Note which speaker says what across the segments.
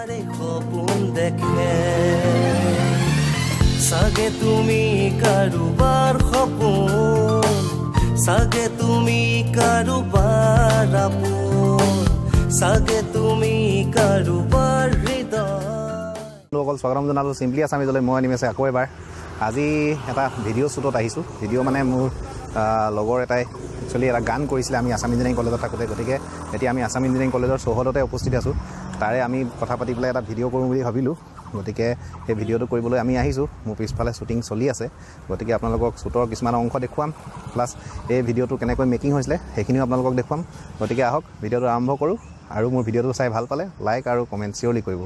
Speaker 1: তোমাৰে সপোন দেখে। চাগে তুমি কাৰোবাৰ সপোন, চাগে তুমি কাৰোবাৰ আপোন, চাগে তুমি কাৰোবাৰ হৃদয়।
Speaker 2: বন্ধুসকল, স্বাগতম জনালোঁ চিম্পলি আছামিজলৈ। মই নিমেছে আকৌ এবাৰ আজি এটা ভিডিঅ' শ্বুটত আহিছোঁ। ভিডিঅ' মানে মোৰ লগৰ এটাই একচুৱেলি এটা গান কৰিছিলে আমি আছাম ইঞ্জিনিয়াৰিং কলেজত থাকোঁতে। গতিকে এতিয়া আমি আছাম ইঞ্জিনিয়াৰিং কলেজৰ চৌহদতে উপস্থিত আছোঁ। তাৰে আমি কথা পাতি পেলাই এটা ভিডিঅ' কৰোঁ বুলি ভাবিলোঁ। গতিকে সেই ভিডিঅ'টো কৰিবলৈ আমি আহিছোঁ। মোৰ পিছফালে শ্বুটিং চলি আছে। গতিকে আপোনালোকক শ্বুটৰ কিছুমান অংশ দেখুৱাম, প্লাছ এই ভিডিঅ'টো কেনেকৈ মেকিং হৈছিলে সেইখিনিও আপোনালোকক দেখুৱাম। গতিকে আহক ভিডিঅ'টো আৰম্ভ কৰোঁ। আৰু মোৰ ভিডিঅ'টো চাই ভাল পালে লাইক আৰু কমেণ্ট চিয়'ৰলি কৰিব।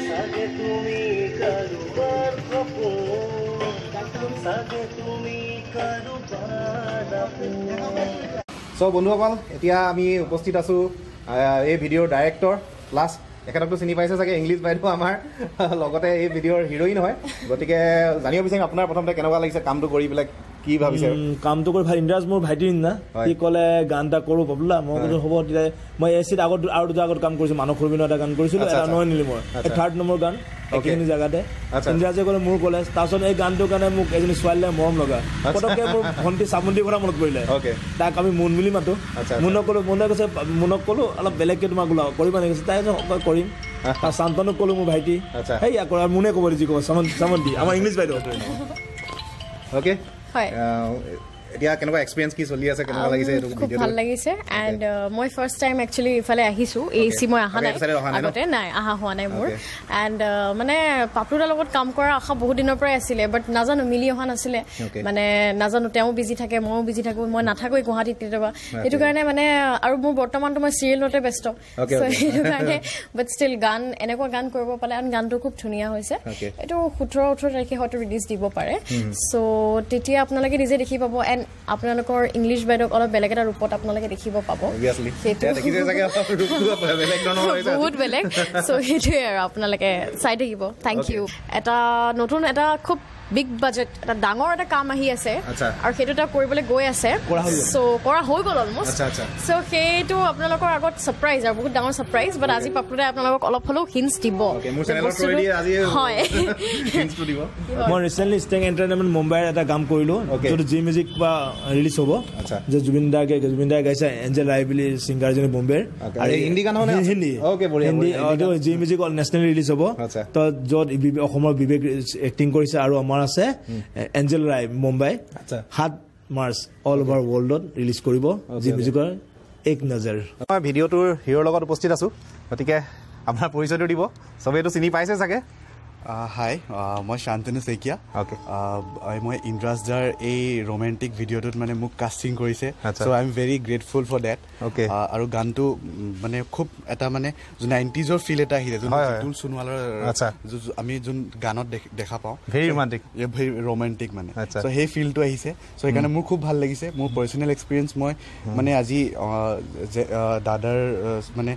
Speaker 1: চাগে তুমি কাৰোবাৰ সপোন, চাগে তুমি কাৰোবাৰ আপোন।
Speaker 2: চ' বন্ধুসকল, এতিয়া আমি উপস্থিত আছোঁ এই ভিডিঅ'ৰ ডাইৰেক্টৰ প্লাছ এখেতকতো চিনি পাইছে চাগে, ইংলিছ বাইদেউ আমাৰ লগতে এই ভিডিঅ'ৰ হিৰ'ইন হয়। গতিকে জানিব বিচাৰিম আপোনাৰ প্ৰথমতে কেনেকুৱা লাগিছে কামটো কৰি পেলাই, কি ভাবিছে?
Speaker 3: কামটো কৰি ভাল। ইন্দ্ৰাজ মোৰ ভাইটিৰ নিচিনা, সি ক'লে গান এটা কৰোঁ পাবলা। মই কৈছোঁ হ'ব। তেতিয়া মই এ চিত আগত আৰু দুটা আগত কাম কৰিছোঁ, মানস ৰবীনৰ এটা গান কৰিছিলোঁ, এটা নয় নীলিমৰ, থাৰ্ড নম্বৰ গান একেখিনি জেগাতে। ইন্দ্ৰাজে ক'লে মোৰ কলেজ। তাৰপিছত এই গানটোৰ কাৰণে মোক এজনী ছোৱালীয়ে মৰম লগা, পটককৈ মোৰ ভণ্টি চামন্তিৰ কথা মনত পৰিলে। তাক আমি মুন বুলি মাতো। মুনক ক'লো, মুনে কৈছে, মুনক ক'লো অলপ বেলেগকৈ তোমাক ওলাব কৰিবা নেকি? কৈছে তাই কৰিম। তাৰ শান্তনুক ক'লো মোৰ ভাইটি, সেই কৰা মুনে ক'ব দিছে, ক'ব চামন্তি আমাৰ ইংলিছ বাইদেউ।
Speaker 2: অ'কে,
Speaker 4: হয়।
Speaker 2: এতিয়া কেনেকুৱা এক্সপিৰিয়েঞ্চ কি চলি আছে, কেনেকুৱা লাগিছে এইটো?
Speaker 4: খুব ভাল লাগিছে। এণ্ড মই ফাৰ্ষ্ট টাইম একচুৱেলি ইফালে আহিছোঁ, এ চি মই অহা নাই আগতে, নাই অহা হোৱা নাই মোৰ। এণ্ড মানে পাপলুদাৰ লগত কাম কৰাৰ আশা বহুত দিনৰ পৰাই আছিলে, বাট নাজানো মিলি অহা নাছিলে। মানে নাজানো, তেওঁ বিজি থাকে, ময়ো বিজি থাকোঁ, মই নাথাকোঁ গুৱাহাটীত কেতিয়াবা, সেইটো কাৰণে মানে। আৰু মোৰ বৰ্তমানটো মই চিৰিয়েলতে ব্যস্ত, সেইটো কাৰণে। বাট ষ্টিল গান, এনেকুৱা গান কৰিব পালে, আৰু গানটো খুব ধুনীয়া হৈছে। এইটো 17-18 তাৰিখে হয়তো ৰিলিজ দিব পাৰে। চ' তেতিয়া আপোনালোকে নিজে দেখি পাব। এণ্ড আপোনালোকৰ ইংলিছ বাইদেউক অলপ বেলেগ এটা ৰূপত আপোনালোকে দেখিব পাব, বহুত বেলেগ। চ' সেইটোৱে আৰু আপোনালোকে চাই থাকিব। Thank U. এটা নতুন এটা খুব বিগ বাজেট এটা ডাঙৰ এটা কাম আহি আছে আৰু সেইটো এটা কৰিবলৈ গৈ আছে। চ' কৰা হৈ গ'ল অলমষ্ট। চ' সেইটো আপোনালোকৰ আগত ছাৰপ্ৰাইজ আৰু বহুত ডাঙৰ ছাৰপ্ৰাইজ। বাট আজি পাপলুদাই আপোনালোকক অলপ হ'লেও হিণ্টছ দিব। হয়,
Speaker 3: মই ৰিচেণ্টলি ষ্টেং এণ্টাৰটেইনমেণ্ট মুম্বাইৰ এটা কাম কৰিলোঁ, যিটো জি মিউজিক বা ৰিলিজ হ'ব, যে জুবিন দাই গাইছে, এঞ্জেল ৰায় বুলি ছিংগাৰজনী বম্বেৰ,
Speaker 2: আৰু হিন্দী গান,
Speaker 3: Hindi Hindi G music national release হ'ব। তো য'ত অসমৰ বিবেক এক্টিং কৰিছে আৰু আমাৰ আছে Angel Rai Mumbai, 7 March all over ৱৰ্ল্ডত ৰিলিজ কৰিব জি মিউজিকৰ এক নজৰ।
Speaker 2: মই ভিডিঅ'টোৰ হিৰ'ৰ লগত উপস্থিত আছোঁ, গতিকে আপোনাৰ পৰিচয়টো দিব। চবেইটো চিনি পাইছে চাগে।
Speaker 5: হাই, মই শান্তনু শইকীয়া।
Speaker 2: অ'কে,
Speaker 5: মই ইন্দ্ৰাজ দাৰ এই ৰোমেণ্টিক ভিডিঅ'টোত মানে মোক কাষ্টিং কৰিছে, so I am very grateful for that.
Speaker 2: Okay,
Speaker 5: আৰু গানটো মানে খুব এটা মানে 90s feel এটা আহিছে, যোন জিতুল সোণোৱালৰ আমি যোন গানত দেখা পাওঁ,
Speaker 2: ভেৰি ৰোমাণ্টিক,
Speaker 5: ভেৰি ৰোমেণ্টিক মানে। চ' সেই ফিলটো আহিছে, চ' সেইকাৰণে মোৰ খুব ভাল লাগিছে। মোৰ পাৰ্চনেল এক্সপিৰিয়েঞ্চ, মই মানে আজি দাদাৰ মানে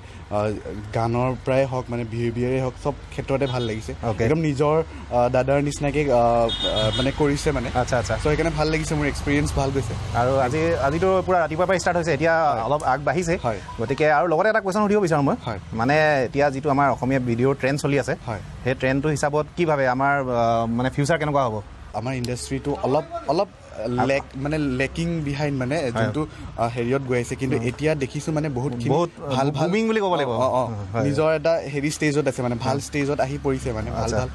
Speaker 5: গানৰ পৰাই হওক, মানে বিহেভিয়াৰে হওক, চব ক্ষেত্ৰতে ভাল লাগিছে। একদম নিজৰ দাদাৰ নিচিনাকৈ মানে কৰিছে মানে।
Speaker 2: আচ্ছা আচ্ছা,
Speaker 5: চ' সেইকাৰণে ভাল লাগিছে, মোৰ এক্সপিৰিয়েঞ্চ ভাল গৈছে।
Speaker 2: আৰু আজিতো পূৰা ৰাতিপুৱাৰ পৰা ষ্টাৰ্ট হৈছে, এতিয়া অলপ আগবাঢ়িছে।
Speaker 5: হয়,
Speaker 2: গতিকে আৰু লগতে এটা কুৱেশ্যন সুধিব বিচাৰোঁ মই।
Speaker 5: হয়,
Speaker 2: মানে এতিয়া যিটো আমাৰ অসমীয়া ভিডিঅ'ৰ ট্ৰেণ্ড চলি আছে,
Speaker 5: হয়,
Speaker 2: সেই ট্ৰেণ্ডটো হিচাপত কি ভাবে আমাৰ মানে ফিউচাৰ কেনেকুৱা হ'ব?
Speaker 5: আমাৰ ইণ্ডাষ্ট্ৰিটো অলপ অলপ লেক মানে লেকিং বিহাইণ্ড মানে যোনটো হেৰিয়ত গৈ আছে, কিন্তু এতিয়া দেখিছোঁ মানে বহুতখিনি ভাল ভাল
Speaker 2: বুলি ক'ব লাগিব।
Speaker 5: অঁ, নিজৰ এটা হেৰি ষ্টেজত আছে, মানে ভাল ষ্টেজত আহি পৰিছে, মানে ভাল ভাল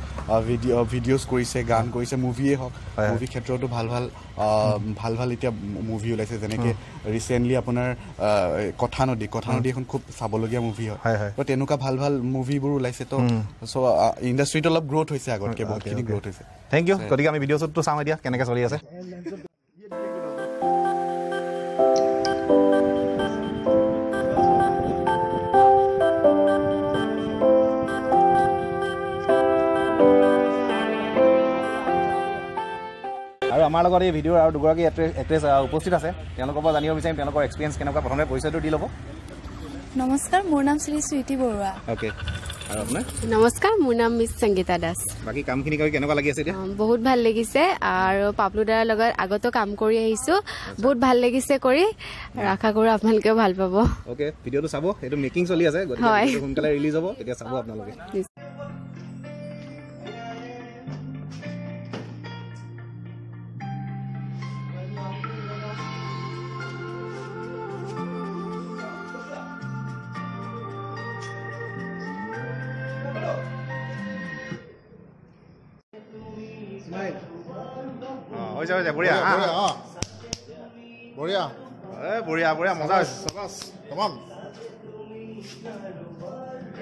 Speaker 5: ভিডিঅ'জ কৰিছে, গান কৰিছে, মুভিয়ে হওক, মুভি ক্ষেত্ৰতো ভাল ভাল ভাল ভাল এতিয়া মুভি ওলাইছে। যেনেকৈ ৰিচেণ্টলি আপোনাৰ কথা নদী, কথা নদী এখন খুব চাবলগীয়া মুভি হয়, তো তেনেকুৱা ভাল ভাল মুভিবোৰ ওলাইছে। তো চ' ইণ্ডাষ্ট্ৰিটো অলপ গ্ৰ'থ হৈছে আগতকৈ, বহুতখিনি গ্ৰ'থ হৈছে।
Speaker 2: Thank U. গতিকে আমি ভিডিঅ' শ্বুটটো চাওঁ এতিয়া কেনেকৈ চলি আছে। আমাৰ লগত এই ভিডিঅ'ৰ আৰু দুগৰাকী এক্ট্ৰেছ উপস্থিত আছে, তেওঁলোকৰ পৰা জানিব বিচাৰিম তেওঁলোকৰ এক্সপিৰিয়েঞ্চ কেনেকুৱা। প্ৰথমতে পৰিচয়টো দি ল'ব।
Speaker 6: নমস্কাৰ, মোৰ নাম শ্ৰী চুইটি বৰুৱা।
Speaker 2: অ'কে, আৰু আপোনাৰ?
Speaker 7: নমস্কাৰ, মোৰ নাম মিছ সংগীতা দাস।
Speaker 2: বাকী কামখিনি কৰি কেনেকুৱা লাগি আছে এতিয়া?
Speaker 7: বহুত ভাল লাগিছে আৰু পাপলু দাৰ লগত আগতো কাম কৰি আহিছোঁ, বহুত ভাল লাগিছে কৰি আৰু আশা কৰোঁ আপোনালোকেও ভাল পাব।
Speaker 2: অ'কে, ভিডিঅ'টো চাব, এইটো মেকিং চলি আছে, গতিকে সোনকালে ৰিলিজ হ'ব, তেতিয়া চাব আপোনালোকে। হৈছে হৈছে, বঢ়িয়া
Speaker 8: বঢ়িয়া,
Speaker 2: এই বঢ়িয়া বঢ়িয়া, মজা হৈছে।
Speaker 8: তমাম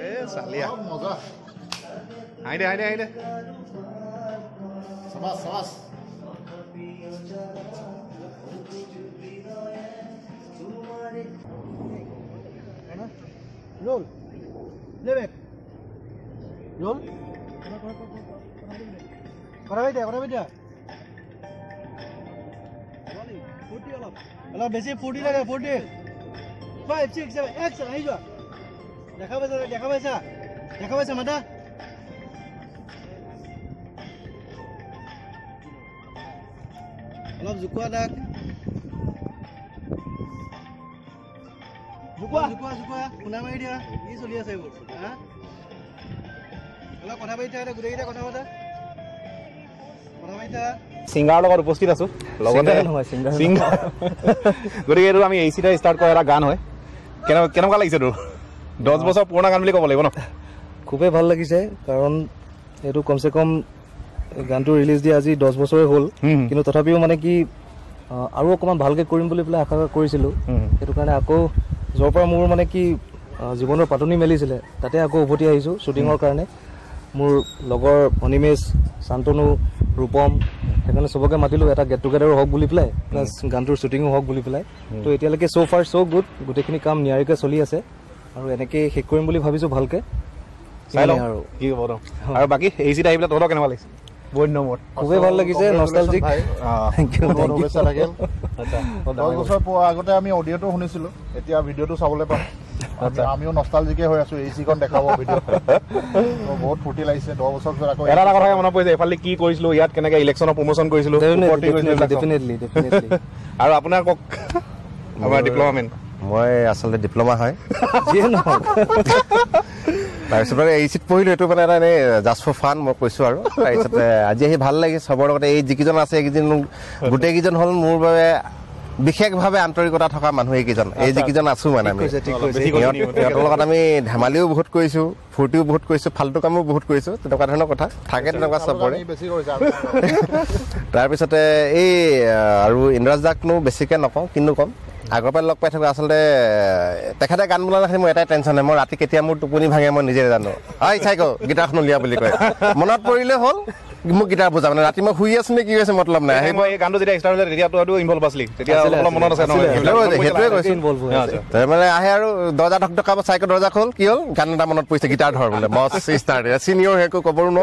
Speaker 2: এই চালিয়া
Speaker 8: মজা।
Speaker 2: হাঁহি দে, হাঁহি দে, হাঁহি দে।
Speaker 8: চাবাছ চাবাছ।
Speaker 3: ৰোল প্লেবেক ৰোল কথা পাতি দিয়া, কথা পাতি দিয়া। অলপ বেছি ফূৰ্তি লাগে, ফূৰ্তি। 5 6 7 একশ্যন। আহি যোৱা, দেখা পাইছা, দেখা পাইছা, দেখা পাইছা মাতা। অলপ জোকোৱা তাক, জোকোৱা জোকোৱা জোকোৱা, খুন্দা মাৰি দিয়া। কি চলি আছে এইবোৰ? হা, অলপ কথা পাতি থাকা, গোটেইকেইটা কথা পাতা, কথা পাতি থাকা।
Speaker 2: ছিংগাৰৰ লগত উপস্থিত আছোঁ, লগতে ছিংগাৰ। গতিকে এইটো আমি এই চিটা ষ্টাৰ্ট কৰা এটা গান হয়। কেনেকুৱা লাগিছে তোৰ? 10 বছৰ পুৰণা গান বুলি ক'ব লাগিব ন?
Speaker 3: খুবেই ভাল লাগিছে, কাৰণ এইটো কমচে কম গানটো ৰিলিজ দিয়া আজি 10 বছৰে হ'ল, কিন্তু তথাপিও মানে কি আৰু অকণমান ভালকৈ কৰিম বুলি পেলাই আশা কৰিছিলোঁ। সেইটো কাৰণে আকৌ য'ৰ পৰা মোৰ মানে কি জীৱনৰ পাতনি মেলিছিলে তাতে আকৌ উভতি আহিছোঁ শ্বুটিঙৰ কাৰণে। মোৰ লগৰ অনিমেষ, শান্তনু, ৰূপম, সেইকাৰণে চবকে মাতিলোঁ, এটা গেট টুগেডাৰো হওক বুলি পেলাই, প্লাছ গানটোৰ শ্বুটিঙো হওক বুলি পেলাই। তো এতিয়ালৈকে চ' ফাৰ চ' গুড, গোটেইখিনি কাম নিয়াৰিকৈ চলি আছে আৰু এনেকেই শেষ কৰিম বুলি ভাবিছোঁ ভালকৈ।
Speaker 2: চাই লওঁ আৰু কি হ'ব। আৰু বাকী এই চিট আহি পেলাই তহঁতৰ কেনেকুৱা লাগিছে? বহুত দিনৰ মূৰত
Speaker 3: খুবেই ভাল লাগিছে, নষ্টালজিক।
Speaker 5: Thank U, শুভেচ্ছা থাকিল। 10 বছৰ আগতে আমি অডিঅ'টো শুনিছিলোঁ, এতিয়া ভিডিঅ'টো চাবলৈ পাম। আমিও নষ্টালজিকে হৈ আছো, এই চিখন দেখাব ভিডিঅ', বহুত ফূৰ্তি লাগিছে। 10 বছৰ পিছত আকৌ
Speaker 2: এটা কথা মনত পৰিছে, এইফালে কি কৰিছিলোঁ, ইয়াত কেনেকৈ ইলেকশ্যনৰ প্ৰমোশ্যন কৰিছিলোঁ।
Speaker 3: Definitely definitely.
Speaker 2: আৰু আপোনাৰ কওক, আমাৰ ডিপ্ল'মা মেন।
Speaker 9: মই আচলতে ডিপ্ল'মা হয়,
Speaker 3: যিয়ে নহওক।
Speaker 9: তাৰপিছত মানে এই চিট পঢ়িলোঁ, এইটো মানে এটা এনেই জাষ্ট ফৰ ফান মই কৈছোঁ আৰু। তাৰপিছতে আজি আহি ভাল লাগিছে চবৰ লগতে। এই যিকেইজন আছে এইকেইজন গোটেইকেইজন হ'ল মোৰ বাবে বিশেষভাৱে আন্তৰিকতা থকা মানুহ এইকেইজন, এই যিকেইজন আছোঁ মানে আমি সিহঁতৰ লগত আমি ধেমালিও বহুত কৰিছোঁ, ফূৰ্তিও বহুত কৰিছোঁ, ফাল্টু কামো বহুত কৰিছোঁ, তেনেকুৱা ধৰণৰ কথা থাকে তেনেকুৱা চবৰে। তাৰপিছতে এই আৰু ইন্দ্ৰাজ দাকনো বেছিকৈ নকওঁ, কিন্তু ক'ম আগৰ পৰাই লগ পাই থাকোঁ। আচলতে তেখেতে গান বনালে মোৰ এটাই টেনশ্যন নাই, মই ৰাতি কেতিয়া মোৰ টোপনি ভাঙে মই নিজে নাজানো। হয় চাই কওঁ গীটাৰখন উলিয়া বুলি কয়, মনত পৰিলে হ'ল মোক গীটাৰ বজা, মানে ৰাতি মই শুই আছো নে কি হৈছে মতলব নাই।
Speaker 2: সেই মই এই গানটো যেতিয়া ষ্টাৰ্ট হৈছে তেতিয়া তইতো ইনভলভ আছিলি, তেতিয়া অলপ মনত আছে নহয়?
Speaker 9: সেইটোৱে কৈছোঁ, মানে আহে আৰু দৰ্জা ধক ধকাব, চাইকো দৰ্জা খোল, কি হ'ল গান এটা মনত পৰিছে, গীটাৰ ধৰ বোলে, বছ ষ্টাৰ্ট। চিনিয়ৰ একো ক'বৰো ন,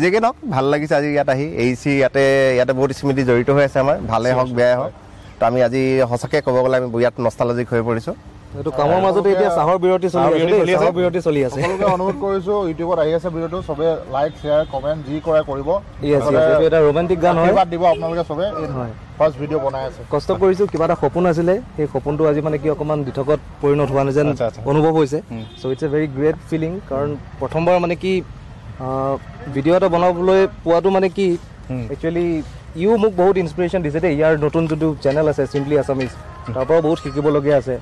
Speaker 9: যিকি নহওক ভাল লাগিছে আজি ইয়াত আহি। এই চি ইয়াতে ইয়াতে বহুত স্মৃতি জড়িত হৈ আছে আমাৰ, ভালেই হওক বেয়াই হওক। তো আমি আজি সঁচাকৈ ক'ব গ'লে আমি ইয়াত নষ্টালজিক হৈ পৰিছোঁ।
Speaker 3: এইটো কামৰ মাজতে এতিয়া চাহৰ বিৰতি চলি আছে, চাহৰ বিৰতি চলি আছে।
Speaker 8: সকলোকে অনুৰোধ কৰিছোঁ, ইউটিউবত আহি আছে ভিডিঅ'টো, চবে লাইক শ্বেয়াৰ কমেণ্ট যি কৰে কৰিব।
Speaker 3: এইটো এটা ৰোমান্টিক গান হয়,
Speaker 8: আশীৰ্বাদ দিব আপোনালোকে চবে। ফাৰ্ষ্ট ভিডিঅ' বনাই আছে,
Speaker 3: কষ্ট কৰিছোঁ, কিবা এটা সপোন আছিলে, সেই সপোনটো আজি মানে কি অকণমান দিঠকত পৰিণত হোৱা যেন অনুভৱ হৈছে। So it's a very great feeling, কাৰণ প্ৰথমবাৰ মানে কি ভিডিঅ' এটা বনাবলৈ পোৱাটো মানে কি একচুৱেলি ইও মোক বহুত ইনস্পিৰেশ্যন দিছে দেই। ইয়াৰ নতুন যোনটো চেনেল আছে চিম্পলি আছামিজ, তাৰ পৰাও বহুত শিকিবলগীয়া আছে।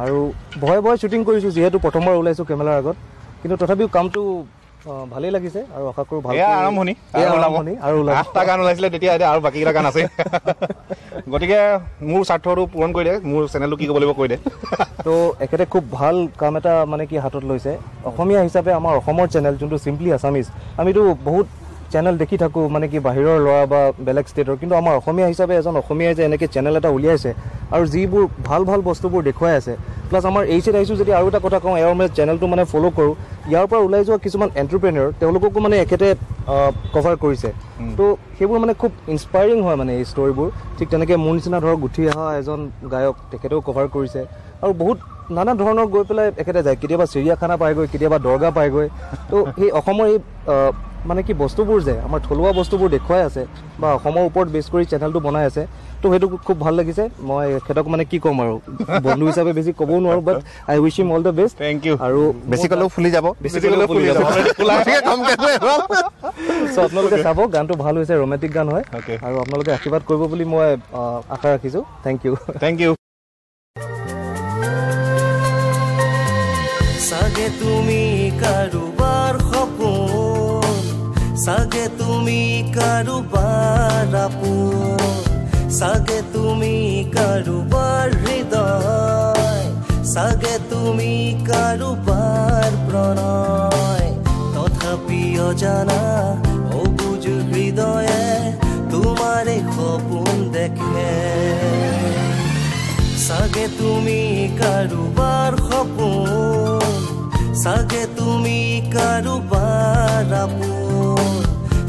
Speaker 3: আৰু ভয়ে ভয়ে শ্বুটিং কৰিছোঁ, যিহেতু প্ৰথমবাৰ ওলাইছোঁ কেমেৰাৰ আগত, কিন্তু তথাপিও কামটো ভালেই লাগিছে আৰু আশা কৰোঁ ভাল।
Speaker 2: আৰম্ভণি আৰু 8টা গান ওলাইছিলে তেতিয়া, এতিয়া আৰু বাকীকেইটা গান আছে। গতিকে মোৰ স্বাৰ্থটো পূৰণ কৰি দে, মোৰ চেনেলটো কি ক'ব লাগিব কৈ দে।
Speaker 3: তো এখেতে খুব ভাল কাম এটা মানে কি হাতত লৈছে। অসমীয়া হিচাপে আমাৰ অসমৰ চেনেল যোনটো চিম্পলি আছামিজ, আমিতো বহুত চেনেল দেখি থাকোঁ মানে কি বাহিৰৰ ল'ৰা বা বেলেগ ষ্টেটৰ, কিন্তু আমাৰ অসমীয়া হিচাপে এজন অসমীয়াই যে এনেকৈ চেনেল এটা উলিয়াইছে আৰু যিবোৰ ভাল ভাল বস্তুবোৰ দেখুৱাই আছে,
Speaker 10: প্লাছ আমাৰ এই চিত আহিছোঁ যদি আৰু এটা কথা কওঁ, এওঁৰ মানে চেনেলটো মানে ফ'ল' কৰোঁ, ইয়াৰ পৰা ওলাই যোৱা কিছুমান এণ্টাৰপ্ৰেনিয়ৰ তেওঁলোককো মানে এখেতে কভাৰ কৰিছে। তো সেইবোৰ মানে খুব ইনস্পায়াৰিং হয় মানে এই ষ্টৰিবোৰ। ঠিক তেনেকৈ মোৰ নিচিনা ধৰক উঠি অহা এজন গায়ক তেখেতেও কভাৰ কৰিছে আৰু বহুত নানা ধৰণৰ গৈ পেলাই এখেতে যায়, কেতিয়াবা চিৰিয়াখানা পায়গৈ, কেতিয়াবা দৰগাহ পায়গৈ। তো সেই অসমৰ এই মানে কি বস্তুবোৰ যে আমাৰ থলুৱা বস্তুবোৰ দেখুৱাই আছে বা অসমৰ ওপৰত বেছ কৰি চেনেলটো বনাই আছে, তো সেইটো খুব ভাল লাগিছে। মই এখেতক মানে কি ক'ম আৰু বন্ধু হিচাপে বেছি ক'বও নোৱাৰোঁ, but I wish him all the best.
Speaker 2: Thank you. আৰু বেছি ক'লেও ফুলি যাব,
Speaker 10: বেছি ক'লেও ফুলি যাব। চ' আপোনালোকে চাব, গানটো ভাল হৈছে, ৰোমেণ্টিক গান হয় আৰু আপোনালোকে আশীৰ্বাদ কৰিব বুলি মই আশা ৰাখিছোঁ। Thank you.
Speaker 2: Thank you.
Speaker 1: চাগে তুমি কাৰোবাৰ সপোন, চাগে তুমি কাৰোবাৰ আপোন, চাগে তুমি কাৰোবাৰ হৃদয়, চাগে তুমি কাৰোবাৰ প্ৰণয়। তথাপি অজানা অবুজ হৃদয়ে তোমাৰে সপোন দেখে। চাগে তুমি কাৰোবাৰ সপোন, চাগে তুমি কাৰোবাৰ আপোন,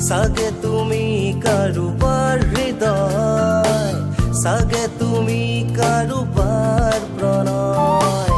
Speaker 1: চাগে তুমি কাৰোবাৰ হৃদয়, চাগে তুমি কাৰোবাৰ প্ৰণয়।